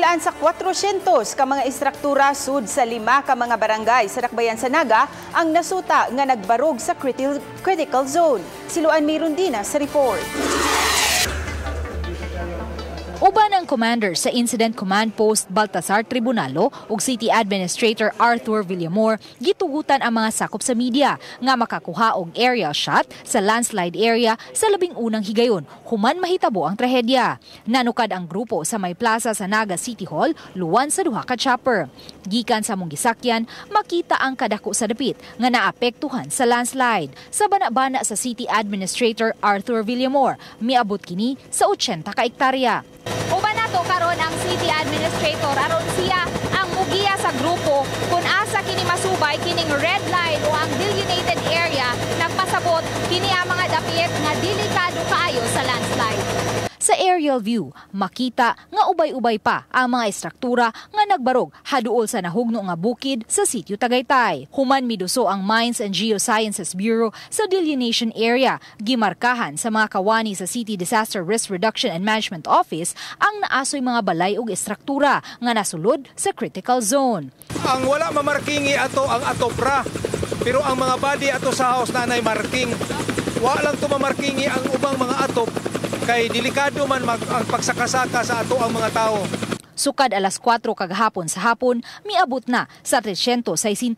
Kapilaan sa 400 ka mga istruktura sud sa lima ka mga barangay sa Dakbayan sa Naga ang nasuta nga nagbarog sa critical zone. Si Luan Mirundina sa report. Uban ang commander sa Incident Command Post Baltasar Tribunalo ug City Administrator Arthur Villamor, gitugutan ang mga sakop sa media nga makakuha og aerial shot sa landslide area sa 11 higayon human mahitabo ang trahedya. Nanukad ang grupo sa may plaza sa Naga City Hall luwan sa duha ka chopper. Gikan sa mong gisakyan, makita ang kadako sa dapit nga naapektuhan sa landslide. Sa bana-bana sa City Administrator Arthur Villamor, miabot kini sa 80 ka ektarya. Uban nato karon ang City Administrator aron siya ang mugiya sa grupo kung asa kini masubay kining red line o ang delineated area, nagpasabot kini ang mga dapit nga delikado kaayo sa landslide. Sa aerial view, makita nga ubay-ubay pa ang mga estruktura nga nagbarog haduol sa nahugno nga bukid sa sitio Tagaytay. Human miduso ang Mines and Geosciences Bureau sa delineation area, gimarkahan sa mga kawani sa City Disaster Risk Reduction and Management Office ang naasoy mga balay ug estruktura nga nasulod sa critical zone. Ang wala mamarkingi ato ang atop ra. Pero ang mga body ato sa house na nay marking. Wa lang to mamarkingi ang ubang mga atop kay delikado man ang pagsakasaka sa ato ang mga tao. Sukad alas 4 kagahapon sa hapon, miabot na sa 365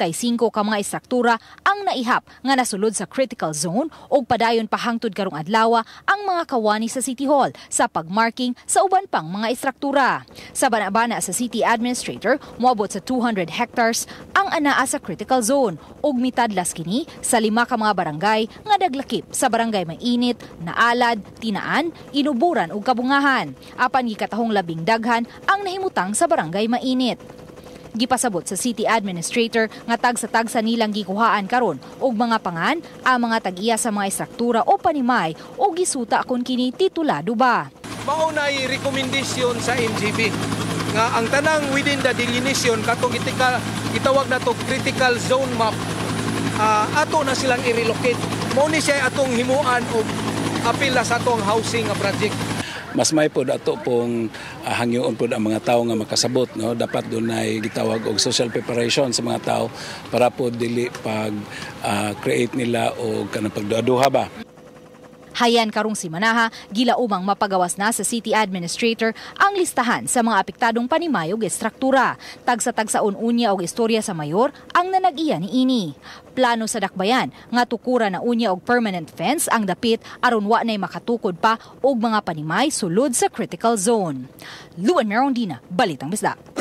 ka mga estruktura ang naihap nga nasulod sa critical zone ug padayon pa hangtod karong adlaw ang mga kawani sa City Hall sa pagmarking sa uban pang mga estruktura. Sa banabana sa City Administrator, moabot sa 200 hectares ang anaa sa critical zone ug mitadlas kini sa lima ka mga barangay nga naglakip sa Barangay Mainit, Naalad, Tinaan, Inuburan ug Kabungahan. Apan gikatahong labing daghan ang nahimutang sa Barangay Mainit. Gipasabot sa City Administrator nga tagsa-tagsa nilang gikuhaan karon og mga pangan ang mga tag-iya sa mga estruktura o panimay o gisuta kon kini titulado ba. Mao nay rekomendasyon sa MGB nga ang tanang within the delineation katong gitawag nato critical zone map, ato na silang i-relocate. Mao ni siya atong himuan og apil sa atong housing nga project. Mas may pod ato pong hangyoon pod ang mga tao nga makasabot, no? Dapat dunay gitawag og social preparation sa mga tao para pod dili pag create nila og kanang pagduha ba. Hayan karong simanaha, gilaumang mapagawas na sa City Administrator ang listahan sa mga apektadong panimay ug estruktura. Tagsa-tagsaon unya og istorya sa mayor ang nanag-iya niini. Plano sa dakbayan nga tukura na unya og permanent fence ang dapit aron wa nay makatukod pa og mga panimay sulod sa critical zone. Luan Merondina, Balitang Bisdak.